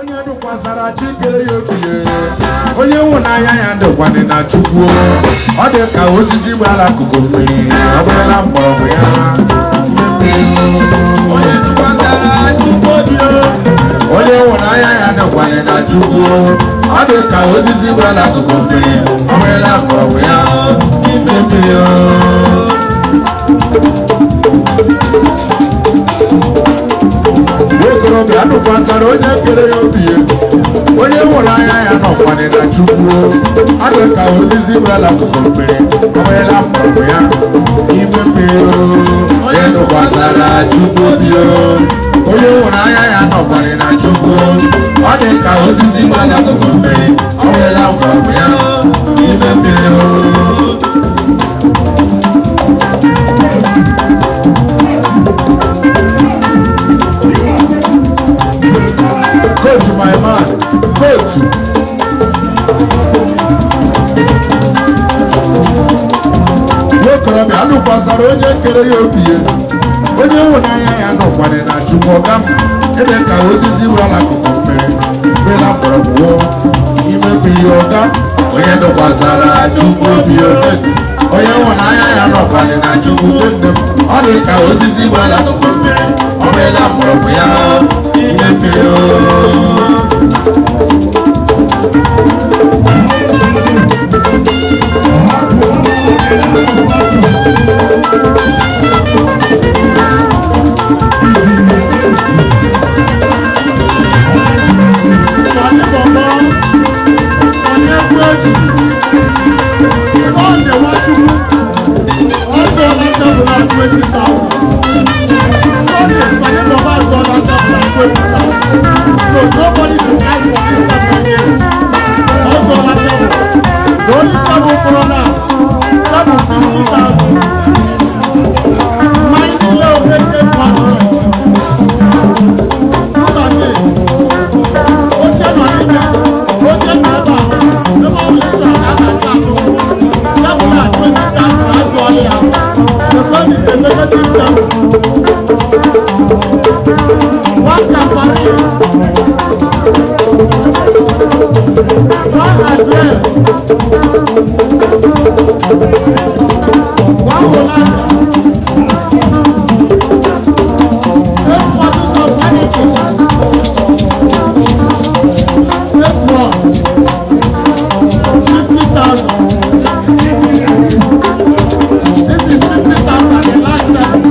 Onye dụkwasara chi kere ya obi ya. Onye ịhụnanya ya dịkwanị na Chukwu. Ọ dị ka osisi gbara akụkụ mmiri, ọ bụrụla mgbọrọgwụ ya. Onye tụkwasara Chukwu obi o. Onye ịhụnanya ya dịkwanị na Chukwu. Ọ dị ka osisi gbara akụkụ mmiri, ọ bụrụla mgbọrọgwụ ya n'ime mmiri. Nwokorobịa nụkwasara onye kere ya obi ya. Onye hụrụ anya ya nọkwanị na Chukwu. Ọ dị ka osisi gbara akụkụ mmiri, ọ bụrụla mgbọrọgwụ ya n'ime mmiri. Onye nụkwasara Chukwu obi ya. Onye hụrụ anya ya nọkwanị na Chukwu. Ọ dị ka osisi gbara akụkụ mmiri, ọ bụrụla mgbọrọgwụ ya n'ime mmiri. Coach, my man, coach. Nwokorobịa anụkwasara onye kere ya obi ya. Onye ịhụnanya ya nọkwanị na Chukwu ọga m. Ebe ka osisi gbara akụkụ mmiri, gbela mgbọrọgwụ ime mmiri ọga. Onye nụkwasara Chukwu obi ya. Onye ịhụnanya ya nọkwanị na Chukwu nne m. Ọ dị ka osisi gbara akụkụ mmiri, ọ gbela mgbọrọgwụ ya n'ime mmiri. Sani Bọ̀bọ̀, Sani Ekweji, Sunday Nwachukwu, also on table at 20,000. Sunday, Sani Bọ̀bọ̀ is on table at 20,000. So nobody should ask for this table again. Also on table. The only table for now, table 50,000. Ninety low, 800. Look at it. Oche nọ n'ime, oche nọ ebe a, ebe ọ bụla ị chọrọ ka a na-acha atụ. Tebụl a 20,000 azụọla ya. The phone is executive table. One Campari. One address. One Holanda. Eight bottles of Heineken. Eight one. 50,000. This is 50,000, the last time.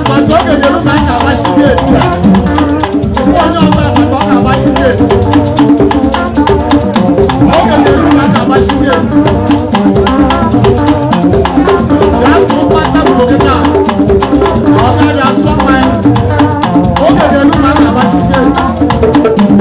But oge ga-eru ka a ga-agbachi gate a. Tupu onye ọzọ abata, ọ ga-agbachi gate. Oge ga-eru ka a ga-agbachi gate. Bịa zụrụkwa tebụl kịta. Ọ gaghị asọ mmanya. Oge ga-eru ka a ga-agbachi gate.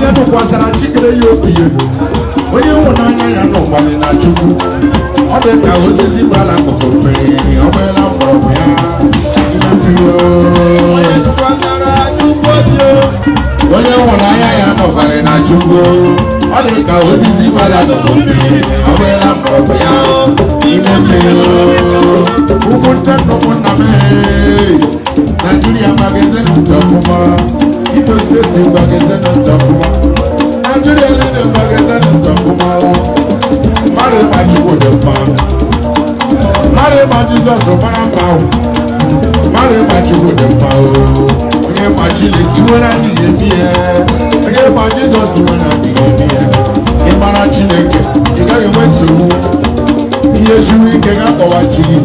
Onye tụkwasara Chikere ya obi ya, onye ịhụnanya ya nọkwanị na Chukwu, ọ dị ka osisi gbara akụkụ mmiri, ọ gbeela mgbọrọgwụ ya n'ime mmiri. Onye tụkwasara Chukwu obi o. Onye ịhụnanya ya nọkwanị na Chukwu, ọ dị ka osisi gbara akụkụ mmiri, ọ gbeela mgbọrọgwụ ya n'ime mmiri. Ụmụnne na ụmụnna m, ee, Naijiria magazin ntị ọfụma, Imo Steeti magazin ntị ọfụma, Naijiria niile magazin ntị ọfụma. Mmadụ ịma Chukwu dị mma, mmadụ ịma Jizọs mara mma o. Mmadụ ịma Chukwu dị mma o. Onye ma Chineke nwere adịghị eme ihe, onye ma Jizọs nwere adịghị eme ihe. Ịmara Chineke, ị gaghị enwe nsogbu. Ihe siwe ike, ga-akpọwa chi gị.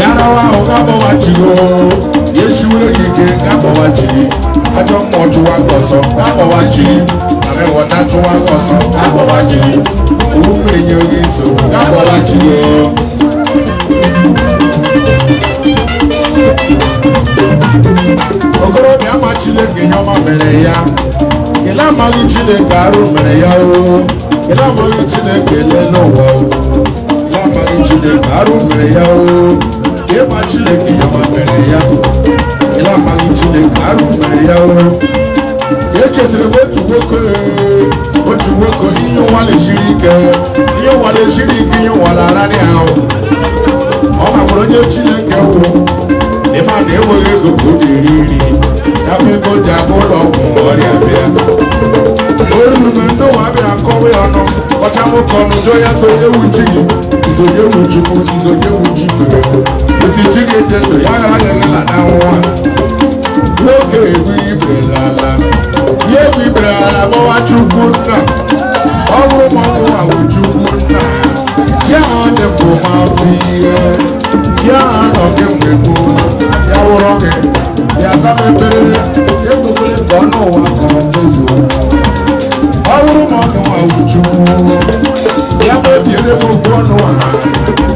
Ya rawa ahụ, ga-akpọwa chi gị o. Ya esiwere gị ike, ga-akpọwa chi gị. Ajọ mmụọ chụwa gị ọsọ, ga-akpọwa chi gị. Amị ghọta chụwa gị ọsọ, ga-akpọwa chi gị. Owu mmiri nye gị nsogbu, ga-akpọwa chi gị o. Okorobịa ama Chineke, ihe ọma mere ya. Kele amaghị Chineke, arụ mere ya o. Kele amaghị Chineke, elele ụwa o. Kele amaghị Chineke, arụ mere ya o. Ịma Chineke, ihe ọma mere ya. Kele amaghị Chineke, arụ mere ya o. Ka echetara m otu nwoke, otu nwoke, ihe ụwa na-esiri ike, ihe ụwa na-esiri ike, ihe ụwa na-ararị ahụ. Ọ makwara onye Chineke wụ. Ịma na enweghị ego ka o ji eri nri ya bụ ego ji aga ụlọ ọgwụ ma ọrịa bịa. O ruru mgbe ndị ụwa bịara kọwa ya ọnụ, ọcha nwoke ọnụ, jụọ ya sị, "Onye wu chi gị?" Izonye wu Chukwu, izonye wu chi fere esi chi gị dị ndụ ya ghara agaghị lada nwa. Nwoke egwu ibere lala ya, egwu ibere ala, gbawa Chukwu nna. Ọ bụrụ ma ọ gụwa wụ Chukwu nna, chi ahụ dị mbụ ma afọ ihe, chi ahụ nọ kemgbe gboo, ya wụrọ gị ya zama ekpere, ekwekwere ka ọnụ ụwa kọrọ mmezu. Ọ bụrụ ma ọ gụwa wụ Chukwu, ya mebiere m okwu ọnụ a,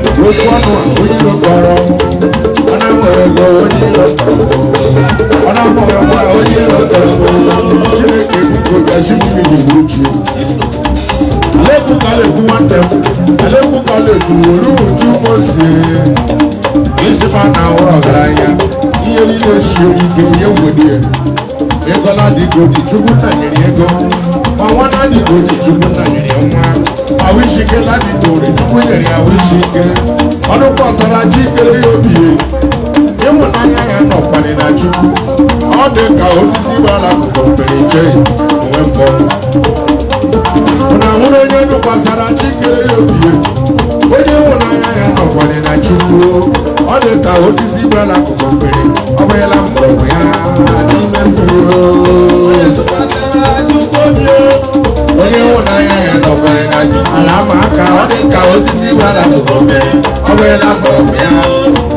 okwu ọnụ a onye iro kọrọ m. Ọ na-enwere ego, onye iro kọrọ m. Ọ na-amụghị nwa, onye iro kọrọ m. Chineke, biko bịazi mmiri uche. Alekwu ka alekwu, nwanne m, alekwu ka alekwu. Were uju mozie isi ma na ahụrụ ọgaranya, ihe niile siere ike, ihe nwere ya. Ego na-adịgodi, Chukwu nna nyere ego. Ma nwa na-adịgodi, Chukwu nna nyere ya nwa. Ahụ isi ike na-adịgori, Chukwu nyere ya ahụ isi ike. Ọnụ kwasara chi kere ya obi, ịhụnanya ya nọkwanị na Chukwu. Ọ dị ka osisi gbara akụkụ mmiri jee onwe mbọ na hụrụ. Onye tụkwasara chi kere ya obi, onye ịhụnanya ya nọkwanị na Chukwu, ọ dị ka osisi gbara akụkụ mmiri, ọ bụghịla mgbọrọgwụ ya n'ime mmiri. Onye tụkwasara Chukwu obi o. Onye ịhụnanya ya nọkwanị na ala ama aka, ọ dị ka osisi gbara akụkụ mmiri, ọ bụghịla mgbọrọgwụ ya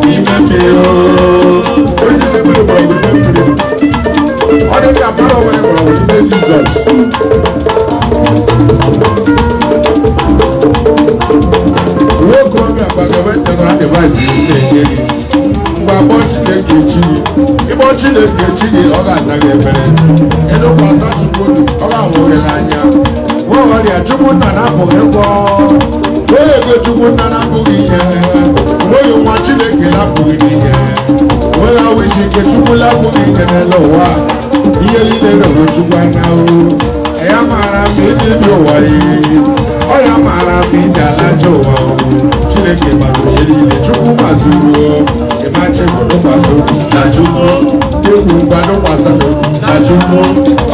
n'ime mmiri. Osisi nwere mgbọrọgwụ n'ime mmiri, ọ dị ka mmadụ nwere mgbọrọgwụ n'ime Jizọs. Nwoke okorobịa, gbagọbe general device na-enye gị mgbe akpọ Chineke echi gị. Ịkpọ Chineke echi gị, ọ ga-aza gị ekpere. Ịdụkwasa Chukwu obi, ọ ga-ahụ gị n'anya. Nwa ọrịa, Chukwu nna na-apụghị ịgwọ. Nweghị ego, Chukwu nna na-apụghị inye. Nweghị nwa, Chineke na-apụghị n'inye. Nweghị ahụ isi ike, Chukwu lapụghị inye n'elu ụwa. Ihe niile rọrọ Chukwu anya o. Ya maara ma ịdị dị ụwa yi, ọ ya maara ma ije alaja ụwa o. Chineke gbazuru ihe niile, Chukwu gbazuru o. Ịmachi bụ tụkwasị obi na Chukwu. Egwu ngwa, tụkwasị obi na Chukwu.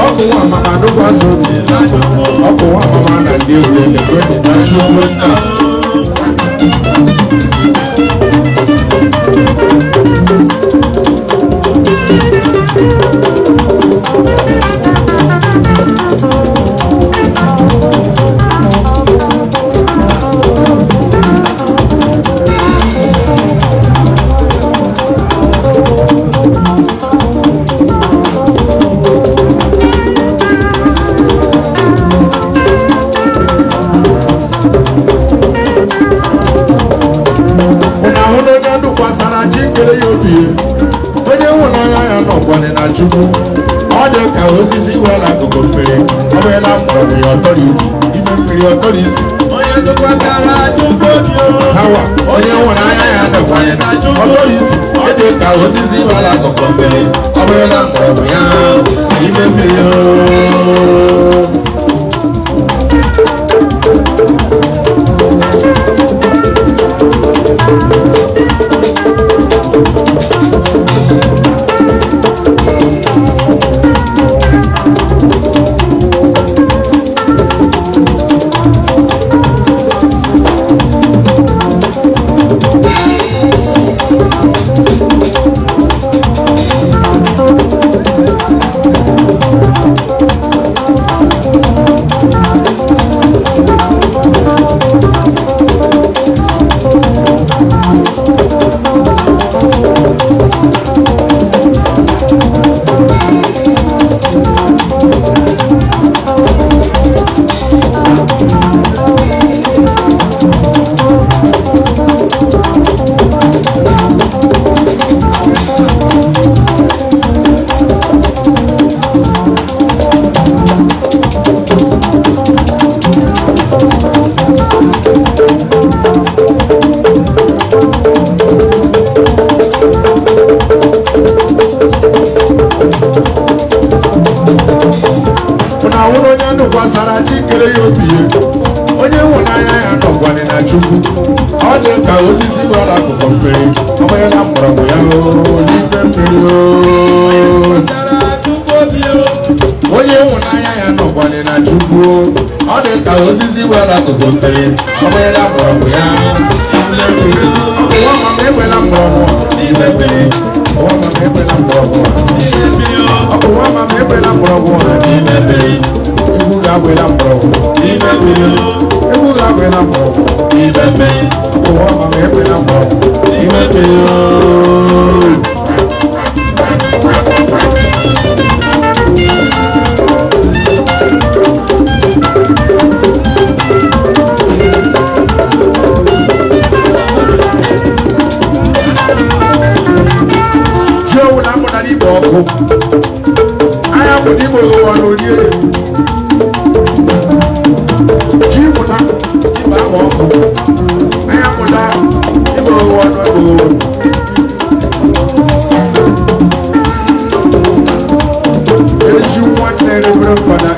Ọkụ nwa mama, tụkwasị obi na Chukwu. Ọkụ nwa mama na ndị orele kwenye na Chukwu nna. Ụnụ ahụ na onye tụkwasara chi kere ya obi, onye ịhụnanya ya nọkwanị na Chukwu, ọ Ọ dị ka osisi nwere akụkụ mmiri, ọ bụla mgbọrọgwụ ya authority, ime mmiri authority. Onye tụkwasara Chukwu obi o. Hawa, onye nwere anya ya dọkwanye na authority. Ọ dị ka osisi nwere akụkụ mmiri, ọ bụla mgbọrọgwụ ya ime mmiri ooo. Na ahụrụ onye nụkwasara chi kere ya obi ya, onye ịhụnanya ya nọkwanye na Chukwu. Ọ dị ka osisi gbara akụkụ mmiri, ọ bụghịla mgbọrọgwụ ya oo, n'ime mmiri oo. Tụkwasara Chukwu obi o. Onye ịhụnanya ya nọkwanye na Chukwu. Ọ dị ka osisi gbara akụkụ mmiri, ọ bụghịla mgbọrọgwụ ya n'ime mmiri. Ọ bụ nwa mama egbela mgbọrọgwụ n'ime mmiri. Nwa mama egbela mgbọrọgwụ. N'ime mmiri o. Ọ bụ nwa mama egbela mgbọrọgwụ N'ime mmiri. Egwu ga-agbela mgbọrọgwụ. N'ime mmiri o. Egwu ga-agbela mgbọrọgwụ. N'ime mmiri. Ọ bụ nwa mama egbela mgbọrọgwụ. N'ime mmiri o. Ji owu na amụna n'igbe ọkụ. Anya bụ n'igbe ụwa n'orie. Ji mụna igbe ahụ ọkụ. Anya mụna igbe ụwa n'orie. Ezi nwanne Reverend Fada